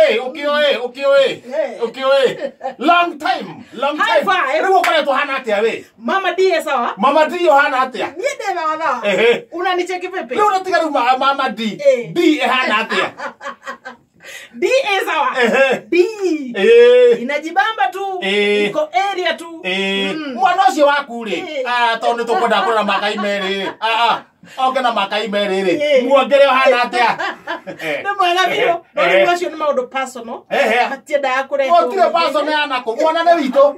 Ũkĩũĩ, ũkĩũĩ, ũkĩũĩ. Ũkĩũĩ. Long time, long High time. five. Rĩu ũkoretwo hana atĩa we? Mama D sawa? Mama D ũhana atĩa? Niĩ ndĩ sawa. Ehe. Unanicheki vipi? Rĩu ũratiga rĩu mama D. Eh. D ĩhana atĩa? D sawa. Ehe. D. Eh. Inajibamba tu. Eh. Iko area tu. Eh, mwana ũcio waku rĩ Eh. ah, tondũ nĩ tũkwenda kũrora makai merĩ rĩ Ah, ah, oke na makai merĩ rĩ Eh. muongere ũhana atĩa? Nĩ mwega biũ. No rĩu acio nĩ maũndũ personal. Ehe. Matiendaga kũrehwo. Gũtirĩ paco meana kũ mwana nĩ witũ.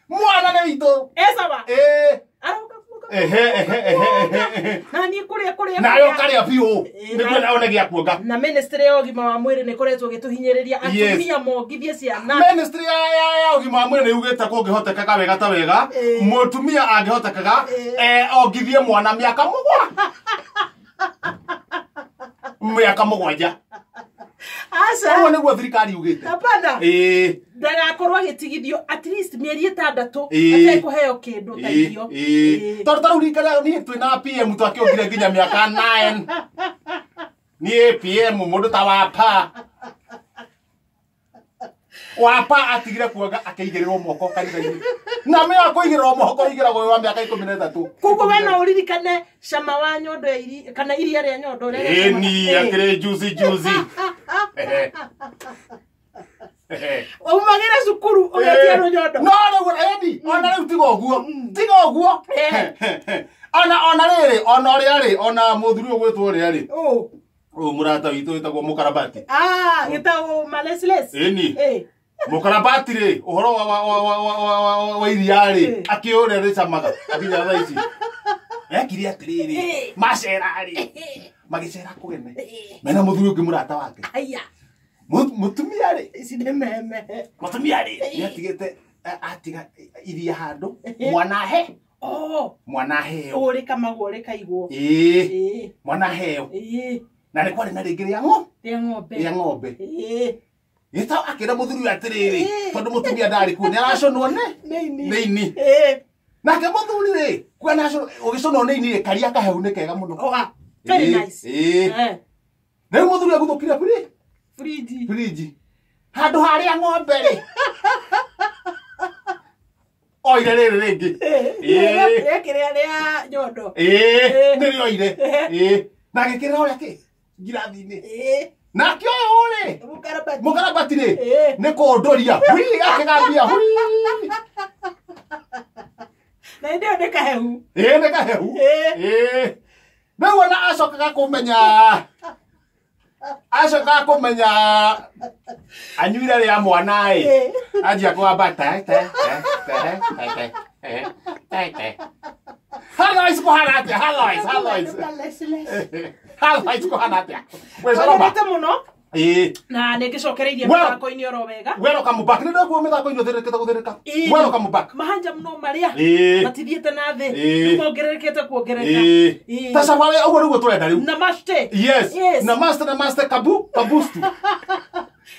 Mwana nĩ witũ. Eh sawa. Eh. Aroka kuoka. Ehe, ehe, ehe, ehe. Na niĩ kũrĩa kũrĩa. Nawe kũrĩa. ũkarĩa biũ Eh, nĩguo na- one gĩa kuonga. Na ministry ya ũgima wa mwĩrĩ nĩ ĩkoretwo ĩgĩtũhinyĩrĩria Yes. atumia mongithie ciana. Ministry ya ũgima wa mwĩrĩ nĩ yugĩte kũngĩhotekeka wega ta wega Eh. mũtumia angĩhotekeka Eh. ongithie mwana mĩaka mũgwa mĩaka 7. Aca. Ũguo nĩguo thirikari yugĩte. Hapana. Ĩĩ. Ndagakorwo agĩtigithio at least mĩeri 6 Ĩĩ. atekũheo kĩndũ ta irio. Ĩĩ. Ĩĩ. Tondũ ta rĩu rika rĩa niĩ twĩ na PM twakĩongire nginya mĩaka 9. Niĩ PM mũndũ ta wapa. Wapa atigire kuonga akĩigĩrĩrwo moko kanitha-inĩ. Na mĩaka kũigĩrĩrwo moko igĩragwo wĩ wa mĩaka 13. Koguo we no ũririkane cama wa nyondo ya iria kana iria rĩa nyondo rĩrĩa Ĩni rĩcamaga. Ĩĩ. akĩrĩ juicy juicy. Ehe. Ehe. Waumagĩra cukuru ũgetia rũnyondo. No rĩu ĩni ona rĩu tiga ũguo. Tiga ũguo. Eh. Ona rĩrĩ ona ũrĩa rĩ ona mũthuri ũyũ gwĩtwo ũrĩa rĩ. Ũ. Ũyũ mũrata witũ wĩtagwo mũkarabati. Ah, gĩtagwo Malesles. Ĩni. Ĩĩ. Mũkarabati rĩ ũhoro wa iria rĩ Eh. akĩũrĩa rĩcamaga nginya thaa ici. Ekire atĩrĩrĩ Eh. macera rĩ magĩcera kũgene mena mũthuri ũngĩ mũrata wake. Aya. Mũtumia rĩ Ici nĩ meme. mũtumia rĩ nĩatigĩte atiga iria handũ mwana ahe Oh, mwana aheo. ũrĩkamagwo rĩkaigwo. Ĩĩ Ĩĩ. mwana aheo. Ĩĩ. Na nĩ kwarĩ na rĩngĩ rĩa ng'o Rĩa ng'ombe. rĩa ng'ombe. Ĩĩ. Gĩtao akĩra mũthuri ũyũ atĩrĩrĩ Ĩĩ. tondũ mũtumia ndarĩ kuo nĩ aracũnwo nĩ Nĩ ini. nĩ ini. Ĩĩ. Nake mũthuri rĩ kuona ũgĩcũnwo nĩ ini rĩ karia kahehu nĩ kega mũno. Oh, ah. Very Ĩĩ, nice. ĩĩ. Eh. Rĩu mũthuri aguthũkire buri Friji. friji handũ harĩa ng'ombe rĩ oire rĩrĩ rĩngĩ. Ĩĩ. Rĩkĩrĩa rĩa nyondo. Ĩĩ nĩrĩo oire. Ĩĩ. Ĩĩ na agĩkĩrĩra ũrĩa kĩ ngirathi-inĩ. Ĩĩ. Nake ũyũ rĩ Mũkarabati. mũkarabati rĩ Ĩĩ. nĩ kũndũria hui akĩgambia hui. Na hĩndĩ ĩyo nĩ kahehu. Ĩĩ nĩ kahehu. Ĩĩ. Ĩĩ. Rĩu ona acokaga kũmenya acokaga kũmenya anyuire rĩa mwana ĩ Ĩĩ. anjia kwamba te te te te te te te te. Halois kũhana atĩa? Halois, Halois. Malesles. Halois kũhana atĩa? Wĩ Saloma? Twagĩrĩte mũno Ĩĩ. na nĩ ngĩcokereirie Well- mĩthako-inĩ oro wega. Welcome back. Nĩ ndakuo mĩthako-inĩ ũthĩrĩkĩte gũthĩrĩka. Ĩĩ. Welcome back. Mahanja mũno marĩa Ĩĩ. matithiĩte na thĩ Ĩĩ. rĩu mongererekete kuongerereka. Ĩĩ. Ĩĩ. Ta cabarĩ ũguo nĩguo tũrenda rĩu. Namaste. Yes. Yes. Namaste, namaste, kabu, kabustu.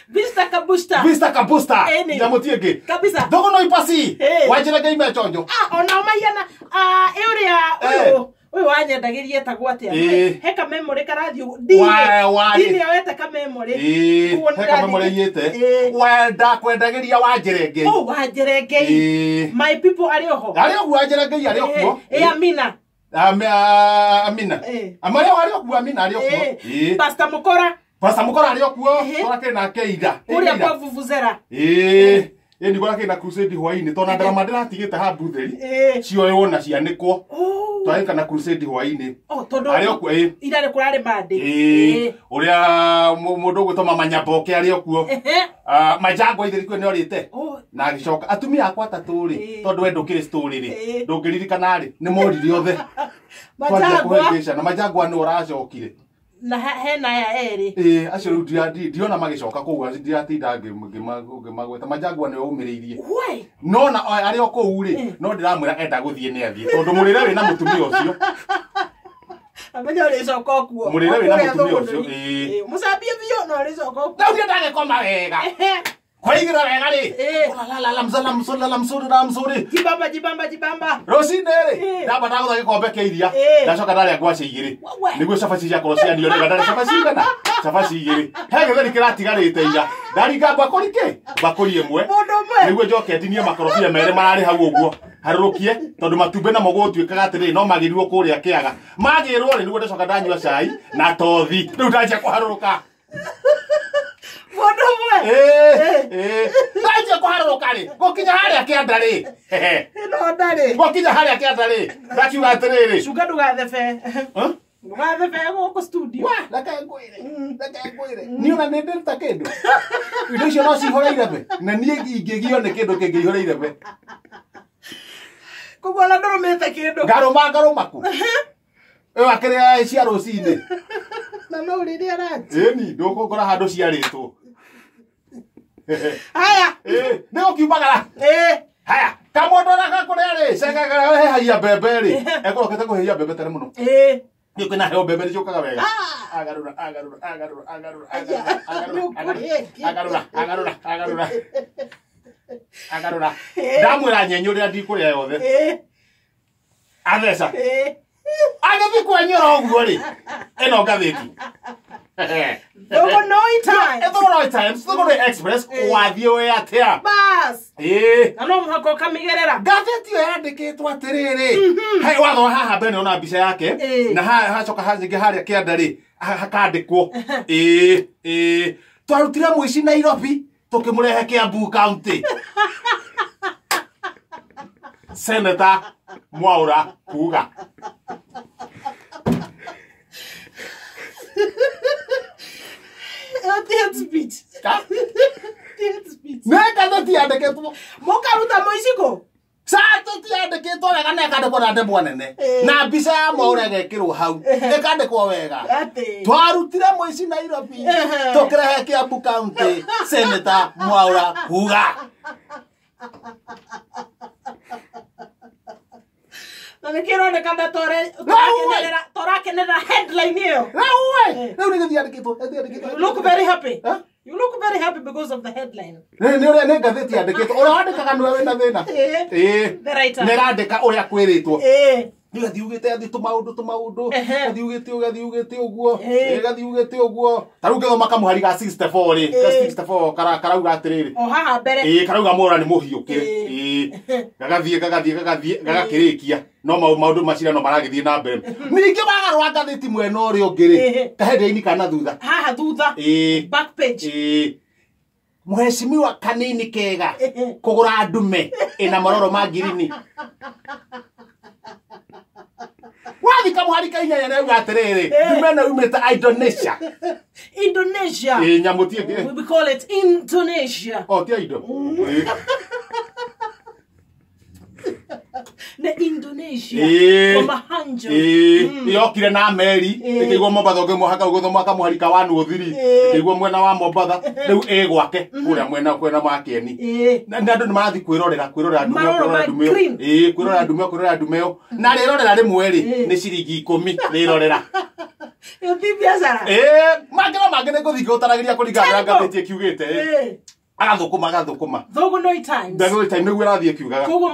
Vista kabusta. Vista kabusta. Ĩni. Nyamũ ti ĩngĩ. Kabisa. Ndogo no ipasi. Ĩĩ. Wanjĩra ngai me chonjo. Ah, onao mahiana ah, ĩ ũrĩa Eh. ũyũ ũyũ wanyendagĩria etagwo atĩa? Ĩĩ. He kamemorĩ karathiĩ ũguo. Wa- Dini yoete kamemorĩ. Ĩĩ. Ũguo He nĩndathiĩ- kamemorĩ iyĩte. Ĩĩ. Wenda kwendagĩria wanjĩra Oh, Wanjĩrengei. Ĩĩ. My people arĩ oho. Arĩ oguo wanjĩra ngai arĩ okuo. Ĩ Amina. Amina. Ĩĩ. Amarĩ arĩ okuo Amina arĩ okuo. Ĩĩ. Ĩĩ. Pastor Mukora Pastor Mukora arĩ okuo. Ĩhĩ. Tũrakĩrĩ nake ira. kũrĩa Ira. kwa Vuvuzela. Ĩĩ. Ĩĩ nĩguo rakĩrĩ na crusade hwaĩ-inĩ tondũ na ndarama ndĩratigĩte haha mbuthĩri. Ĩĩ. Cioywo na cianĩkwo. Oh. Twarĩka na crusade hwaĩ-inĩ. Oh, tondũ Arĩ okuo ĩĩ. ira nĩ kũrarĩ Monday. Ĩĩ. Ũrĩa mũndũ ũgwĩtwo Mama Nyaboke arĩ okuo. Ehe. Ah, Majango ithĩri nĩ orĩte. Oh, Na agĩcoka atumia akwa atatũ rĩ Ĩĩ. tondũ we ndũkĩrĩ story rĩ Ĩĩ. ndũngĩririkana rĩ nĩ morire othe. Twanjia Majangwa kũhĩngĩcana Majangwa nĩ ũracokire. na hena aya erĩ. Ĩĩ acio rĩu ndiona magĩcoka kũu ndiratinda ngĩmagweta Majangwa nĩwe ũmĩrĩirie. Why? No na arĩ o kũu rĩ Ĩĩ. no ndĩramwĩra enda gũthiĩ nĩ athiĩ tondũ mũrĩre wĩna mũtumia ũcio. Amenya ũrĩcoka okuo. Mũrĩre wĩna Kũrĩa mũtumia ũcio, thũgũrĩ. ĩĩ. Ĩĩ, Mũcambie biũ na ũrĩcoka okuo. Rĩu ndiĩ ndagĩkoma wega. Ehe. Kwaigĩra wega rĩ. Ĩĩ. La la mzala msuri la msuri la msuri. Jibamba jibamba jibamba. Rũcinĩ rĩ, Ĩĩ. ndamba ndagũtha gĩkombe kĩa iria, Ĩĩ. ndacoka ndarĩa ngwacĩ igĩrĩ. Wewe. Nĩguo cabaci ciakorwo cianio rĩ, ndarĩa cabaci igana, cabaci igĩrĩ. He gĩtheri kĩratigarĩte ira. Ndaringa mbakũri kĩ? Mbakũri ĩmwe. Mũndũ ũmwe. Nĩguo njoke ndinie makorobia merĩ mararĩ hau ũguo. Harũrũkie tondũ matumbĩ namo gũtuĩkaga atĩrĩrĩ no magĩrirwo kũrĩa kĩaga. Magĩrwo rĩ nĩguo ndacoka ndanyua cai na tothi. Rĩu ndanjia kũharũrũka. Mũndũ ũmwe. Ĩĩ. Ndanjia kũharũrũka rĩ, gũkinya harĩa kĩanda rĩ. Ĩno ndarĩ. Gũkinya harĩa kĩanda rĩ, ndakiuga atĩrĩrĩ. Cuka ndũgathebe. Huh? Ndũgathebe gũkũ studio. Wa, reke ngwĩre, reke ngwĩre. Niĩ ona nĩ ndĩruta kĩndũ. Indo icio no cihũre irebe. Na niĩ ingĩgio nĩ kĩndũ kĩngĩihũra irebe. Koguo ona ndũrũmĩte kĩndũ. Ngarũma ngarũma kũ. Ĩyo akĩrĩa cia rũcinĩ. Na no ũrĩrĩa ranji. Ĩni, ndũkũngora handũ ciarĩtwo. Haya. Ĩ, nĩ gũkiumagara. Ĩĩ. Haya, kamũndũ ona gakũrĩa rĩ, cekaga hehagia mbembe rĩ. Ekũrokete kũhĩhia mbembe tene mũno. Ĩĩ. Nĩ kwĩna heo mbembe nĩciũkaga wega. Ah. Agarũra, agarũra, agarũra, agarũra, Aya, agarũra, nĩ agarũra, agarũra, agarũra, agarũra. Ĩĩ. Ndamwĩra nyenyũrĩra ndikũrĩa yothe. Ĩĩ. Atheca. Ĩĩ. Agĩthiĩ kwenyũra ũguo rĩ, ĩno ngathĩti. Thũgũnũi Times. Thũgũnũi Times, Thũgũnũi Express, Ĩĩ. wathiĩ wĩ atĩa? Bas. Ĩĩ. Na no mũhaka ũkamĩgerera. Ngathĩti ĩyo yandĩkĩtwo atĩrĩrĩ, he wathoma haha mbere nĩona mbica yake, Ĩĩ. na hacoka hangĩ harĩa kĩanda rĩ, hakandĩkwo ĩĩ ĩĩ twarutire mũici Nairobi tũkĩmũrehe Kiambu County. Senator Mwaura kuga. Ĩyo ti hate speech. Ka? Ti hate speech. Nĩ ngathĩti yandĩkĩtwo. Mũkaruta mũici kũ? Ngathĩti yandĩkĩtwo wega na ĩkandĩkwo na ndemwa nene. Ĩĩ. Na mbica ya Mwaura ĩgekĩrwo hau. Ĩkandĩkwo wega. Atĩ. Twarutire mũici Nairobi Ehe. tũkĩrehe Kiambu County. Senator Mwaura kuga. Na nĩkĩo ĩronekana tũrakenerera headline ĩyo. Rĩu we, rĩu nĩ gĩthiĩ yandĩkĩtwo, ĩthiĩ yandĩkĩtwo. You look very happy. Huh? You look very happy because of the headline. Nĩ nĩ ũrĩa nĩ ngathĩti yandĩkĩtwo. Ũrĩa wandĩkaga nĩwe wĩna thĩna. Ĩĩ. Ĩĩ. The writer. Nĩ ĩrandĩka ũrĩa kwĩrĩtwo. Ĩĩ. Nĩ gathiĩ ugĩte athiĩ tũmaũndũ tũmaũndũ. Ehe. Gathiĩ ugĩte ũguo, gathiĩ ugĩte ũguo. Ĩĩ. Ĩĩ, gathiĩ ugĩte ũguo. Ta rĩu ngĩthoma kamũhari ga 64 rĩ, ga Ĩĩ. 64 karauga atĩrĩrĩ. O haha mbere. Ĩĩ, karauga Mwaura nĩ mũhiũkĩre. Ĩĩ. Ĩĩ. Gagathiĩ gagathiĩ gagathiĩ gagakĩrĩkia. No maũndũ macirano maragĩthiĩ na mbere. Ningĩ wagarũra ngathĩti mwena ũrĩa ũngĩ rĩ, Ĩĩ. kahendeini kana thutha. Haha thutha. Ĩĩ. Back page. Ĩĩ. Mheshimiwa kanini kega Ĩĩ. kũgũra ndume ĩna maroro ma ngirini. Wathi kamũhari ka inyanya nĩ auga atĩrĩrĩ, Ĩĩ. ndume ĩno yumĩte Indonesia. Indonesia. Ĩĩ, nyamũ ti ĩngĩ. We call it Indonesia. O, ti ya indo. Ĩĩ. Nĩ Indonesia. Ĩĩ. Kwa mahanjo. Ĩĩ, yokire na meri Ĩĩ. ĩkĩigwo Mombatha ũngĩ mũhaka ũgĩthoma kamũhari ka wanuthiri Ĩĩ. ĩkĩigwo mwena wa Mombatha rĩu ĩ gwake kũrĩa mwena kwena wa Kĩeni. Ĩĩ. Na andũ nĩ marathiĩ kwĩrorera kwĩrorera ndume ĩyo, Maroro kwĩrorera ma ndume ĩyo. green. Ĩĩ, kwĩrorera ndume ĩyo, kwĩrorera ndume ĩyo. Na rĩrorera rĩmwe rĩ Ĩĩ. nĩ ciringi 10 rĩrorera. Ĩyo ti biacara. Ĩĩ, mangĩ no mangĩ nĩ ngũthiĩ ngĩũtaragĩria kũringana na Terrible. ngathĩti ĩkiugĩte. Ĩĩ. Agathũkũma agathũkũma. Thũgũnũi Times. Ndagũrĩ time nĩguo ĩrathiĩ ĩkiugaga. Koguo